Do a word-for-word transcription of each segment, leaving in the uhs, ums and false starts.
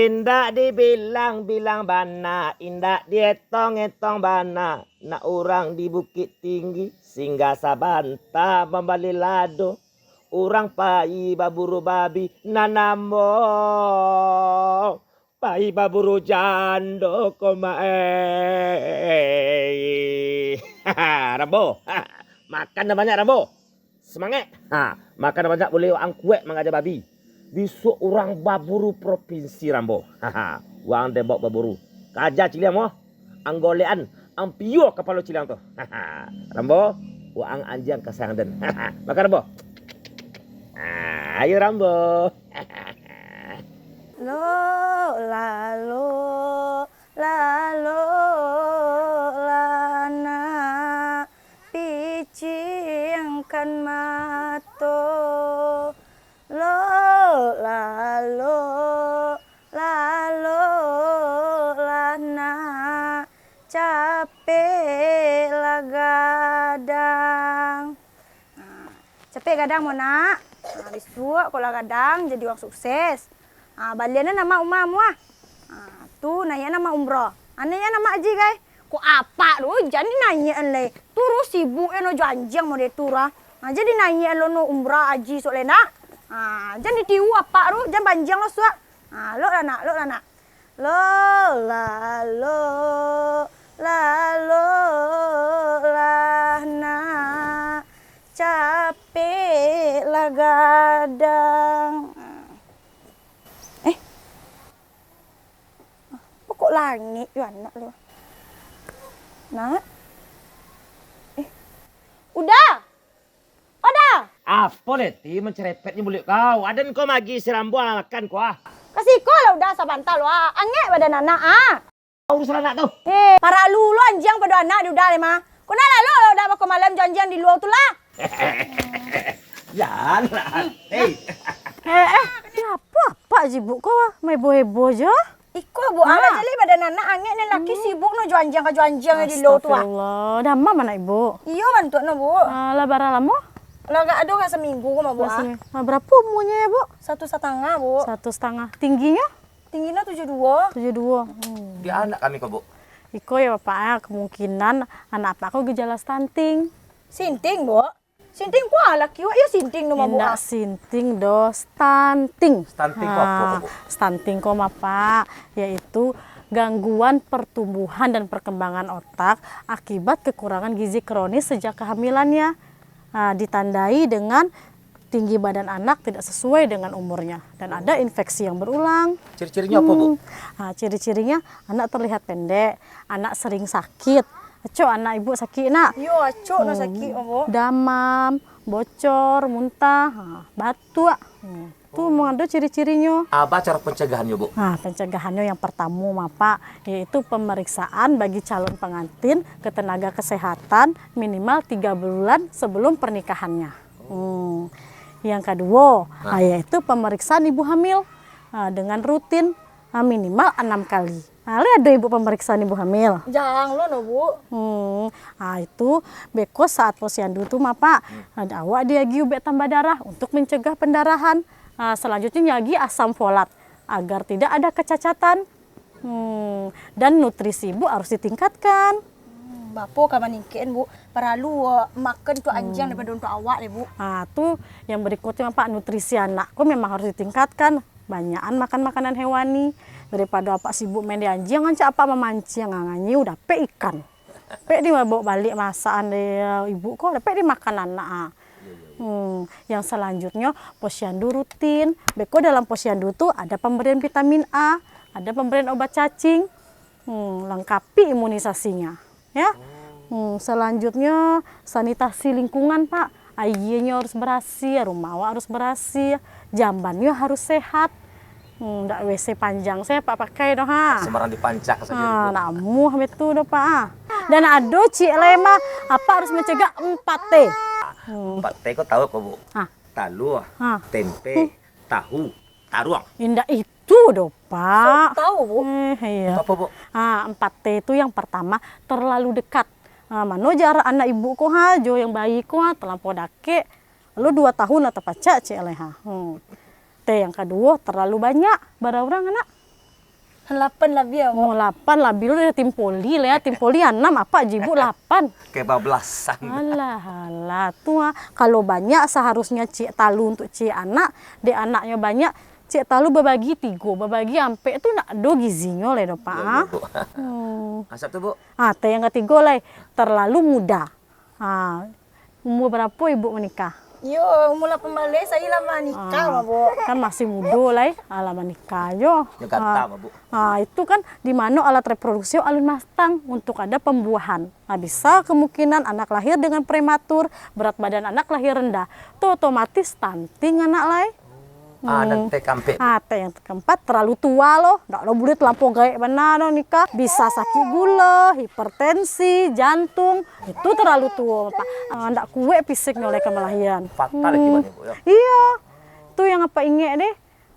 Indak dibilang-bilang bana, indak dietong-etong bana. Nak urang di Bukik Tinggi, singgah sabanta mambali lado. Urang pai baburu babi, nan ambo pai baburu jando ko, Mak, eh. Rambo, makan nan banyak, Rambo. Semangat. Ha, makan nan banyak buliah waang kuaik mangaja babi. Bisuak urang baburu propinsi, Rambo. Waang den baok baburu. Kaja ciliang mo. Ang golekan, ang piuah kapalo ciliang tu. Rambo, waang anjiang kasayangan den. Makan, Rambo. Ah, ayo, Rambo. Lo, lalo, lalo, lah nak picingkan mato. Lo, lalo, lalo, lah nak capek lah gadang. Nah, capek gadang mo, Nak. Nah, bisuak kok lah gadang, jadi urang sukses. Ah, balian nan amak umah amuah. Ah, tu naiak nan amak umroh. Aneh ya nan amak haji, gai. Kok apak tu, jan dinaiak lai. Tu ru sibuk ya no jo anjiang model tu ra. Ah, jan dinaiak lo no umrah haji sok lai nak. Ah, jan ditiru apak tu, jan banjiang lo suak. Ah, lok lah nak, lok lah nak. Lo, lalo, lalo, lah nak capek lah gadang. Eh, kok langik yo anak tu? Nak? Eh, Uda! Oda! Apo, Leti, mancerepetnyo muluik kau? Aden ko magi si Rambo makan ko, ah. Ka siko lah Uda sabanta lo, ah. Angek badan anak, ah. Urusan anak tu. Eh, paralu lo anjiang pado anak di Uda lai mah. Ko nak lalok lah Uda bako malam jo anjiang di lua tu lah. Jan lah. Hei. Eh, eh, apo apak sibuk ko, ah? Maheboh-heboh jo. Iko, Bu, alah jaleh badan anak angek ni, laki sibuk no jo anjiang ka jo anjiang di lua tu, ah. Astagfirullah. Damam anak Ibu? Iyo, bantuak no, Bu. Ah, lah bara lamo? Lah agak ado ka saminggu ko mah, Bu, ah. Lah saminggu. Ah, barapo umurnyo yo, Bu? Satu satangah, Bu. Satu satangah. Tingginyo? Tingginyo tujuah duo. Tujuah duo. Hmm. Di anak kami ko, Bu? Iko yo, Bapak, ah, kemungkinan anak Apak ko gejala stunting. Sinting, Bu? Sinting kuah laki wak, iyo sinting tu mah, Bu, ah. Indak sinting doh, stunting. Stunting ko apo ko, Bu? Stunting ko mah, Pak, yaitu gangguan pertumbuhan dan perkembangan otak akibat kekurangan gizi kronis sejak kehamilannya. Ah, ditandai dengan tinggi badan anak tidak sesuai dengan umurnya dan ada infeksi yang berulang. Ciri-cirinya apo, Bu? Hmm. Ah, ciri-cirinya anak terlihat pendek, anak sering sakit. Acok anak Ibu sakik, Nak? Iyo, acok no sakik, Bu. Damam, bocor, muntah, ha, batuak. Hmm. Tu mangado ciri-cirinyo. Apo caro pencegahannyo, Bu? Ha, pencegahannyo yang pertamo mah, Pak, yaitu pemeriksaan bagi calon pengantin ke tenaga kesehatan minimal tiga bulan sebelum pernikahannya. Hmm. Yang kaduo, ha, yaitu pemeriksaan ibu hamil, ha, dengan rutin, ha, minimal anam kali. Ha, lai ado ibu pamariksaan ibu hamil? Jarang lo no, Bu. Hmm, ha, itu beko saat posyandu tu mah, Pak, ha, awak diagiah ubek tambah darah untuk mencegah pendarahan. Ha, selanjutnya diagiah asam folat agar tidak ada kecacatan. Hmm, dan nutrisi ibu harus ditingkatkan. Hmm, bapo ka maningkek, Bu? Paralu, eh, makan tu anjiang daripado untuak awak deh, Bu. Ha, tu yang berikutnya, Pak, nutrisi anak ko memang harus ditingkatkan. Banyakan makan makanan hewani. Daripado apak sibuk main di anjiang, rancak apak mamanciang, ah, nganyiu dapek ikan. Dapek di baok baliak masakan di, eh, ibu ko, dapek di makan anak, ah. Iyo, iyo, iyo. Hmm, yang selanjutnya, posyandu rutin. Beko dalam posyandu tu ada pemberian vitamin A, ada pemberian obat cacing. Hmm, lengkapi imunisasinya. Ya. Hmm, selanjutnya sanitasi lingkungan, Pak. Aianyo harus barasiah, rumah awak harus barasiah, jambannyo harus sehat. Hmm, ndak W C panjang se Apak pakai doh, ha. Sembarang dipancak sajo. Ha, dulu. Namuah betul doh, Pak, ah. Dan ado ciek lai mah, Apak harus mencegah empat T. Hmm. Empat T ko tahu ko, Bu? Ha. Talua, ha, tempe, hmm, tahu, taruang. Indak itu doh, Pak. Sok tahu, Bu. Eh, iya. Apo, Bu? Ah, empat T itu yang pertama, terlalu dekat. Ah, mano jarak anak ibu ko ha, jo yang bayi ko ha, terlampau dakek. Lalu dua tahun lah tapacak, cek alai ha. Hmm. T yang kaduo, terlalu banyak. Bara urang anak? Lapan labiah, Buk. Oh, lapan labiah lo, lah tim poli lah yo. Tim poli anam, apak jo ibuk lapan. Kebablasan. Alah, alah. Tu ah, kalau banyak saharusnyo ciek talu untuak ciek anak, dek anaknyo banyak, ciek talu babagi tigo, babagi ampek tu ndak ado gizinyo lai doh, Pak, Iyo, ah. iyo, Buk. Hmm. Asap tu, Buk. Ah, teh yang katigo lai, terlalu muda. Ah, umur barapo ibuk manikah? Iyo, umur lapan baleh, sayo lah manikah, Ah, Buk. Kan masih mudo lai, alah manikah jo. Nyo kata, Ah, Buk. Ah, itu kan di mano alat reproduksi alun matang untuk ada pembuahan. Nah, bisa kemungkinan anak lahir dengan prematur, berat badan anak lahir rendah. Tu otomatis stunting anak lai. Ah, dan Hmm. teh kampek. Ah, teh yang keempat terlalu tua lo. Ndak lo buliah terlampau gaek bana doh nikah. Bisa sakik gulo, hipertensi, jantung. Itu terlalu tuo, Pak. Ah, ndak kuek fisiknyo lai ka malahian. Fatal Hmm. akibatnyo, Buk, yo. Iyo. Tu yang apak ingek deh.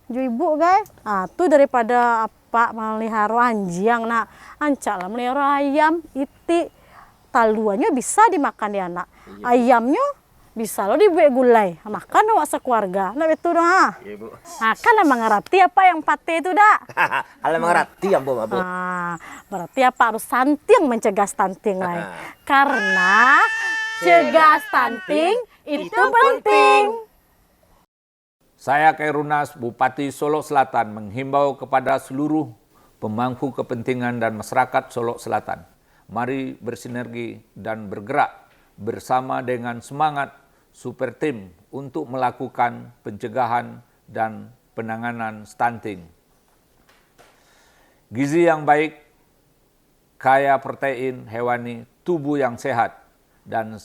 Jo ibuk, gai. Ah, tu daripada apak maliharo anjiang, nak. Rancaklah maliharo ayam, itik. Taluanyo bisa dimakan dek anak. Iyo. Ayamnyo bisa lo dibuek gulai. Makan awak sakuarga. Ndak betul doh, ah? Iyo, Buk. Ah, kan lah mangarati apak yang pateh tu, dak? Alah mangarati ambo mah, Buk. Ah, berarti apak harus santiang mencegah stunting lai. Karena cegah stunting itu penting. Saya, Khairunnas, Bupati Solok Selatan, menghimbau kepada seluruh pemangku kepentingan dan masyarakat Solok Selatan, mari bersinergi dan bergerak bersama dengan semangat super team untuk melakukan pencegahan dan penanganan stunting. Gizi yang baik, kaya protein hewani, tubuh yang sehat, dan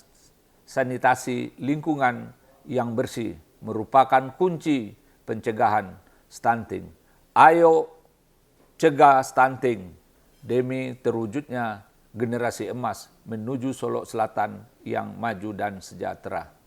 sanitasi lingkungan yang bersih merupakan kunci pencegahan stunting. Ayo cegah stunting demi terwujudnya generasi emas menuju Solok Selatan yang maju dan sejahtera.